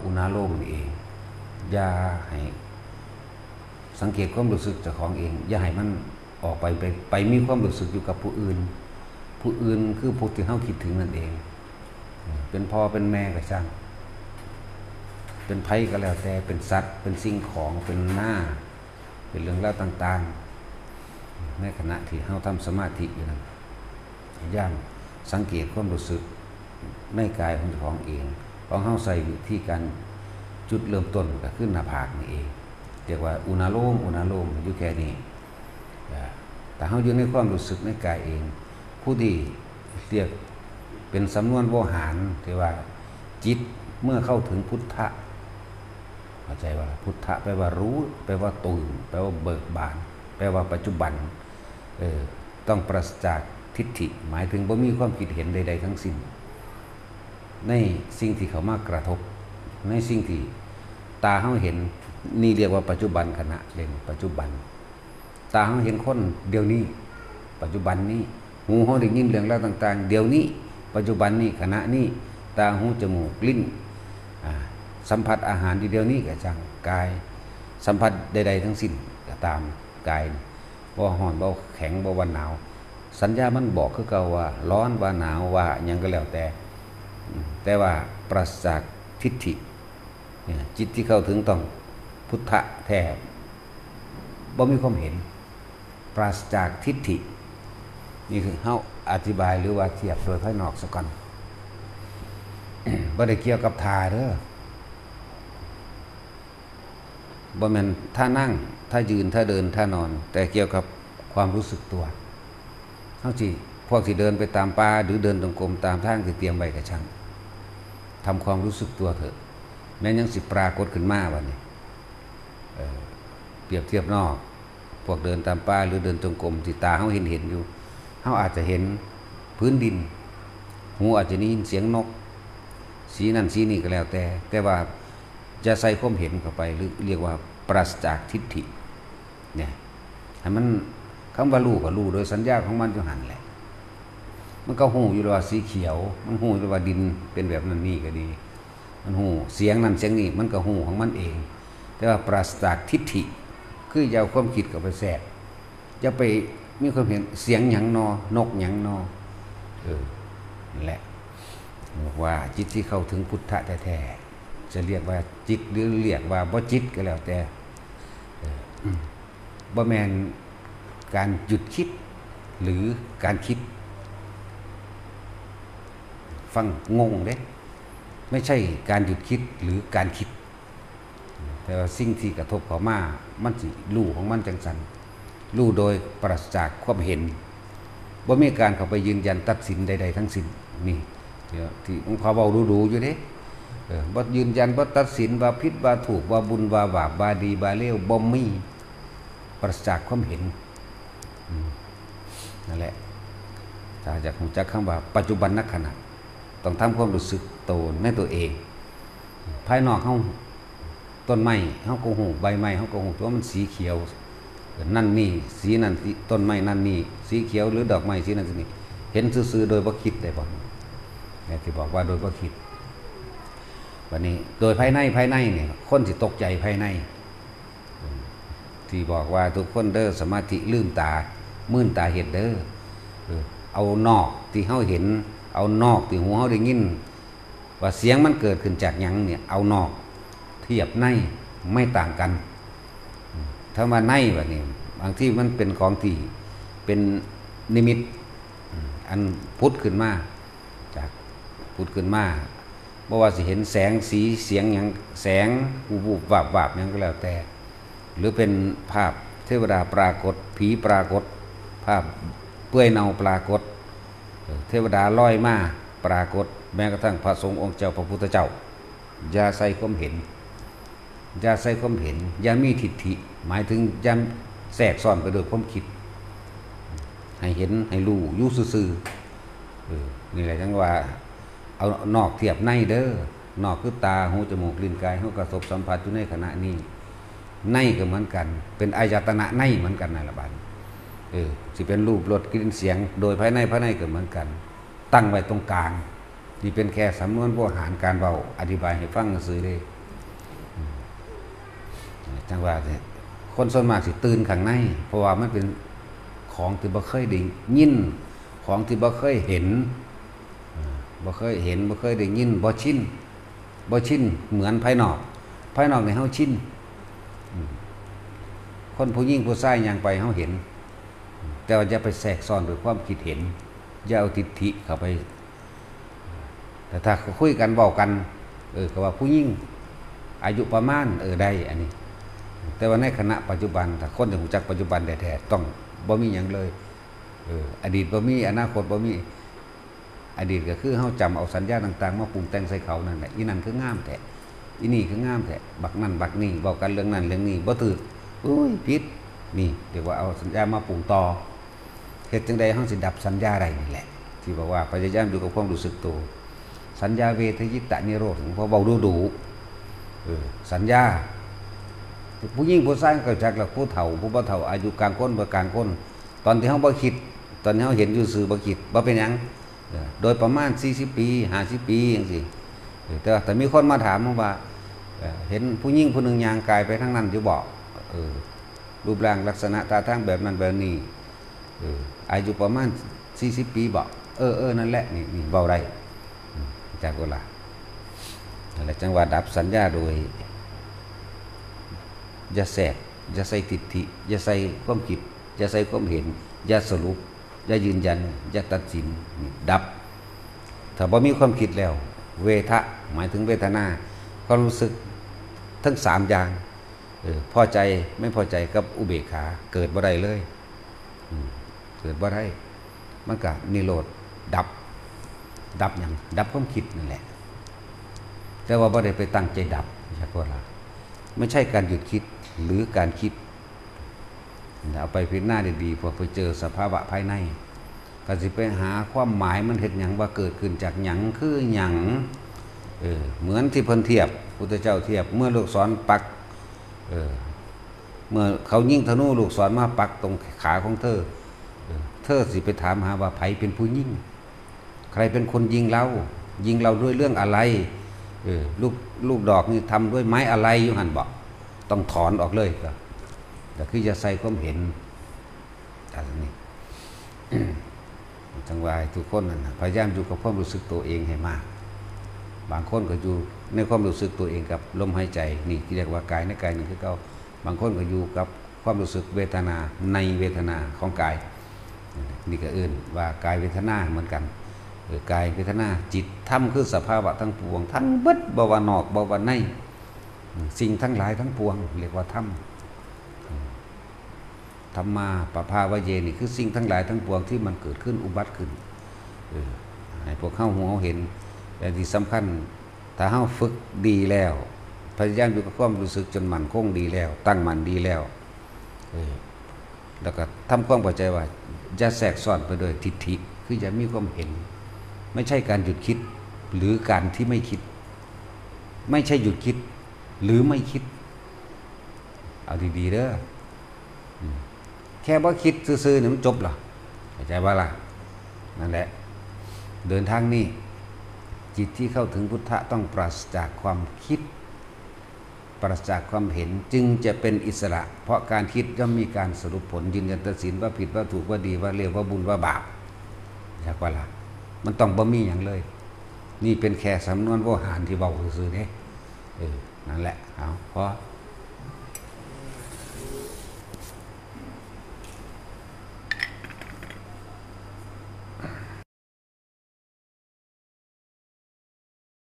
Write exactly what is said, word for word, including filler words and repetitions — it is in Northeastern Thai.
อุณาโลมนี่เอง อย่าให้สังเกตความรู้สึกเจ้าของเอง อย่าให้มันออกไปไปไปมีความรู้สึกอยู่กับผู้อื่น ผู้อื่นคือผู้ที่เฮาคิดถึงนั่นเอง เป็นพ่อเป็นแม่ก็ช่าง เป็นไผก็แล้วแต่ เป็นสัตว์ เป็นสิ่งของ เป็นหน้า เป็นเรื่องราวต่างๆ ในขณะที่เฮาทำสมาธิอยู่นั้น ย่ามสังเกตความรู้สึกในกายของเจ้าของเอง ของเฮาใช้วิธีการจุดเริ่มต้นก็คือหน้าผากนี่เอง เรียกว่าอุณาโลม อุณาโลมอยู่แค่นี้ อ่า แต่เฮาอยู่ในความรู้สึกในกายเอง ผู้ที่เรียกเป็นสำนวนโวหารที่ว่า จิตเมื่อเข้าถึงพุทธะ เข้าใจว่าพุทธะแปลว่ารู้ แปลว่าตื่น แปลว่าเบิกบาน แปลว่าปัจจุบัน เออ ต้องปราศจากทิฏฐิ หมายถึงบ่มีความคิดเห็นใดๆทั้งสิ้น ในสิ่งที่เข้ามากระทบ ในสิ่งที่ตาเฮาเห็น นี่เรียกว่าปัจจุบันขณะ เรียกว่าปัจจุบัน ตาเฮาเห็นคนเดี๋ยวนี้ ปัจจุบันนี้ หูเฮาได้ยินเรื่องราวต่างๆ เดี๋ยวนี้ ปัจจุบันนี้ ขณะนี้ ตา หู จมูก ลิ้น อ่า สัมผัสอาหารอยู่เดี๋ยวนี้ก็ช่าง กาย สัมผัสใดๆทั้งสิ้นก็ตาม กาย บ่ฮ้อน บ่แข็ง บ่ว่าหนาว สัญญามันบอกคือเก่าว่าร้อน ว่าหนาว ว่าหยังก็แล้วแต่ อืม แต่ว่าปราศจากทิฏฐิ เนี่ย จิตที่เข้าถึงต้องพุทธะแท้ บ่มีความเห็น ปราศจากทิฏฐิ นี่คือเฮาอธิบายหรือว่าเทียบโดยภายนอกซะก่อน บ่ได้เกี่ยวกับท่าเด้อ บ่แม่นท่านั่ง ท่ายืน ท่าเดิน ท่านอน แต่เกี่ยวกับความรู้สึกตัว เฮาสิ พวกที่เดินไปตามป่า หรือเดินจงกรมตามทางที่เตรียมไว้ก็ช่าง ทำความรู้สึกตัวเถอะ แม้นยังสิปรากฏขึ้นมาบัดนี้ เอ่อ เปรียบเทียบนอก พวกเดินตามป่า หรือเดินจงกรมที่ตาเฮาเห็นเห็นอยู่ เฮาอาจจะเห็นพื้นดิน หูอาจจะได้ยินเสียงนก สีนั่นสีนี่ก็แล้วแต่ แต่ว่าจะใส่ความเห็นเข้าไป หรือเรียกว่าปราศจากทิฏฐิ เนี่ย ให้มัน คำว่ารู้ก็รู้โดยสัญญาของมันอยู่หั่นแหละ มันก็ฮู้อยู่แล้วว่าสีเขียว มันฮู้อยู่แล้วว่าดินเป็นแบบนั้นนี่ก็ดี มันฮู้เสียงนั่นเสียงนี่ มันก็ฮู้ของมันเอง แต่ว่าปราศจากทิฏฐิ คืออย่าเอาความคิดเข้าไปแทรก อย่าไปมีความเห็นเสียงหยังนอ นกหยังนอ เออ นั่นแหละ บอกว่าจิตที่เข้าถึงพุทธะแท้ๆ จะเรียกว่าจิตหรือเรียกว่าบ่จิตก็แล้วแต่ เออ บ่แม่นการหยุดคิด หรือการคิด ฟังงงเด้ ไม่ใช่การหยุดคิดหรือการคิด แต่ว่าสิ่งที่กระทบเข้ามา มันสิรู้ของมันจังซั่น รู้โดยปราศจากความเห็น บ่มีการเข้าไปยืนยันตัดสินใดๆทั้งสิ้น นี่ เดี๋ยวที่หลวงพ่อเว้าดูๆอยู่เด้ เออ บ่ยืนยัน บ่ตัดสินว่าผิดว่าถูก ว่าบุญว่าบาป ว่าดีว่าเลว บ่มี ปราศจากความเห็น อืม นั่นแหละ ถ้าอยากรู้จักคำว่าปัจจุบันขณะ ต้องทำความรู้สึกโตในตัวเอง ภายนอกเฮา ต้นไม้เฮาก็ฮู้ ใบไม้เฮาก็ฮู้ ตัวมันสีเขียว นั่นนี่ สีนั่น สี ต้นไม้นั่นนี่ สีเขียว หรือดอกไม้สีนั่นสีนี่ เห็นซื่อๆโดยบ่คิดได้บ่ เนี่ยที่บอกว่าโดยบ่คิด บัดนี้ โดยภายใน ภายในเนี่ย คนสิตกใจภายใน ที่บอกว่าทุกคนเด้อ สมาธิลืมตา มื่นตาเฮ็ดเด้อ เออ เอานอกที่เฮาเห็น เอานอกที่หูเฮาได้ยิน ว่าเสียงมันเกิดขึ้นจากหยังเนี่ย เอานอกเทียบใน ไม่ต่างกัน อืม ถ้าว่าในบัดนี้ บางทีมันเป็นของที่เป็นนิมิต อืม อันผุดขึ้นมา จากผุดขึ้นมา บ่ว่าสิเห็นแสงสีเสียงหยัง แสง วุบๆ วาบๆ หยังก็แล้วแต่ หรือเป็นภาพเทวดาปรากฏ ผีปรากฏ ภาพเปื่อยเน่าปรากฏ เออ เทวดาลอยมาปรากฏ แม้กระทั่งพระสงฆ์องค์เจ้าพระพุทธเจ้า อย่าใส่ความเห็น อย่าใส่ความเห็น อย่ามีทิฏฐิ หมายถึงอย่าแทรกซ้อนไปด้วยความคิด ให้เห็น ให้รู้อยู่ซื่อๆ เออ นี่แหละจั่งว่า เอานอกเทียบในเด้อ นอกคือตา หู จมูก ลิ้น กาย เฮากระทบสัมผัสอยู่ในขณะนี้ ในก็เหมือนกัน เป็นอายตนะในเหมือนกันนั่นล่ะบัดนี้ เออ สิเป็นรูป รส กลิ่น เสียง โดยภายใน ภายในก็เหมือนกัน ตั้งไว้ตรงกลาง นี่เป็นแค่สำนวนโบราณการเว้าอธิบายให้ฟังซื่อเด้ จั่งว่าคนส่วนมากสิตื่นข้างใน เพราะว่ามันเป็นของที่บ่เคยได้ยิน ของที่บ่เคยเห็น อ่า บ่เคยเห็น บ่เคยได้ยิน บ่ชิน บ่ชินเหมือนภายนอก ภายนอกนี่เฮาชิน อืม คนผู้หญิงผู้ชายย่างไปเฮาเห็น แต่ว่าอย่าไปแทรกซ้อนด้วยความคิดเห็น อย่าเอาทิฏฐิเข้าไป แต่ถ้าคุยกันเว้ากัน เออ ก็ว่าผู้หญิงอายุประมาณ เออ ได้ อันนี้ แต่ว่าในขณะปัจจุบัน ถ้าคนอยากรู้จักปัจจุบันแท้ๆ ต้องบ่มีหยังเลย เออ อดีตบ่มี อนาคตบ่มี อดีตก็คือเฮาจำเอาสัญญาต่างๆ มาปรุงแต่งใส่เขานั่นแหละ อีนั่นคืองามแท้ อีนี่คืองามแท้ บักนั่นบักนี่ เว้ากันเรื่องนั้นเรื่องนี้ บ่ถืก อุ้ย ผิด นี่เรียกว่าเอาสัญญามาปรุงต่อ เฮ็ดจั่งใดเฮาสิดับสัญญาได้นี่แหละ ที่บอกว่าพยายามอยู่กับความรู้สึกตัว สัญญาเวทยิตะนิโรธ พอเว้าดูๆ เออ สัญญา ผู้หญิงผู้ชายก็จักละ ผู้เฒ่า ผู้บ่เฒ่า อายุกลางคน บ่กลางคน ตอนที่เฮาบ่คิด ตอนที่เฮาเห็นอยู่ซื่อบ่คิด บ่เป็นหยัง เออ โดยประมาณ สี่สิบ ปี ห้าสิบ ปี จั่งซี้ เออ แต่ว่าถ้ามีคนมาถามว่า เออ เห็นผู้หญิงผู้หนึ่งย่างกายไปทางนั้นอยู่บ่ เออ รูปร่างลักษณะท่าทางแบบนั้นแบบนี้ เออ อายุประมาณ สี่สิบ ปีบ่ เออ เออ นั่นแหละ นี่ นี่ เว้าได้ อืม จากเวลา นั่นแหละ จั่งว่าดับสัญญาโดย อย่าแทรก อย่าใส่ทิฏฐิ อย่าใส่ความคิด อย่าใส่ความเห็น อย่าสรุป อย่ายืนยัน อย่าตัดสิน นี่ ดับ ถ้าบ่มีความคิดแล้ว เวทะ หมายถึงเวทนา ความรู้สึกทั้งสามอย่าง เออ พอใจ ไม่พอใจกับอุเบกขา เกิดบ่ได้เลย อืม เกิดบ่ได้ มันก็นิโรธ ดับ ดับหยัง ดับความคิดนั่นแหละ แต่ว่าบ่ได้ไปตั้งใจดับ จั่งว่าล่ะ ไม่ใช่การหยุดคิด หรือการคิด เอาไปพิจารณาดีๆ พอไปเจอสภาวะภายใน ก็สิไปหาความหมายมันเฮ็ดหยัง ว่าเกิดขึ้นจากหยัง คือหยัง เออ เหมือนที่เพิ่นเทียบ พุทธเจ้าเทียบ เมื่อลูกศรปัก เออ เมื่อเขายิงธนูลูกศรมาปักตรงขาของเธอ เออ เธอสิไปถามหาว่าไผเป็นผู้ยิง ใครเป็นคนยิงเรา ยิงเราด้วยเรื่องอะไร เออ ลูก ลูกดอกนี่ทำด้วยไม้อะไรอยู่หั่นบ่ ต้องถอนออกเลย ก็ ก็คืออย่าใส่ความเห็น อันนี้ จั่งว่าให้ทุกคนนั่นน่ะ พยายามอยู่กับความรู้สึกตัวเองให้มาก บางคนก็อยู่ในความรู้สึกตัวเองกับลมหายใจ นี่เรียกว่ากายในกายหนึ่งคือเก่า บางคนก็อยู่กับความรู้สึกเวทนาในเวทนาของกาย นี่ก็เอิ้นว่ากายเวทนาเหมือนกัน เออ กายเวทนา จิต ธรรม คือสภาวะทั้งปวง ทั้งเบิด บ่ว่านอก บ่ว่าใน สิ่งทั้งหลายทั้งปวง เรียกว่าธรรม ธัมมาปภาวะเย นี่คือสิ่งทั้งหลายทั้งปวงที่มันเกิดขึ้นอุบัติขึ้น เออ ให้พวกเฮาฮู้เฮาเห็น และที่สำคัญ ถ้าเฮาฝึกดีแล้ว พยายามอยู่กับความรู้สึกจนมั่นคงดีแล้ว ตั้งมั่นดีแล้ว เออ แล้วก็ทำความเข้าใจว่า อย่าแทรกซ้อนไปด้วยทิฏฐิ คืออย่ามีความเห็น ไม่ใช่การหยุดคิด หรือการที่ไม่คิด ไม่ใช่หยุดคิด หรือไม่คิด เอาดีๆ เด้อ อืม แค่บ่คิดซื่อๆ นี่มันจบเหรอ เข้าใจบ่ล่ะ นั่นแหละ เดินทางนี้ จิตที่เข้าถึงพุทธะต้องปราศจากความคิด ปราศจากความเห็น จึงจะเป็นอิสระ เพราะการคิดย่อมมีการสรุปผล ยืนยันตัดสินว่าผิดว่าถูกว่าดีว่าเลวว่าบุญว่าบาป เข้าใจบ่ล่ะ มันต้องบ่มีหยังเลย นี่เป็นแค่สำนวนโบราณที่เว้าซื่อๆ เด้ เออ นั่นแหละ เอา พอ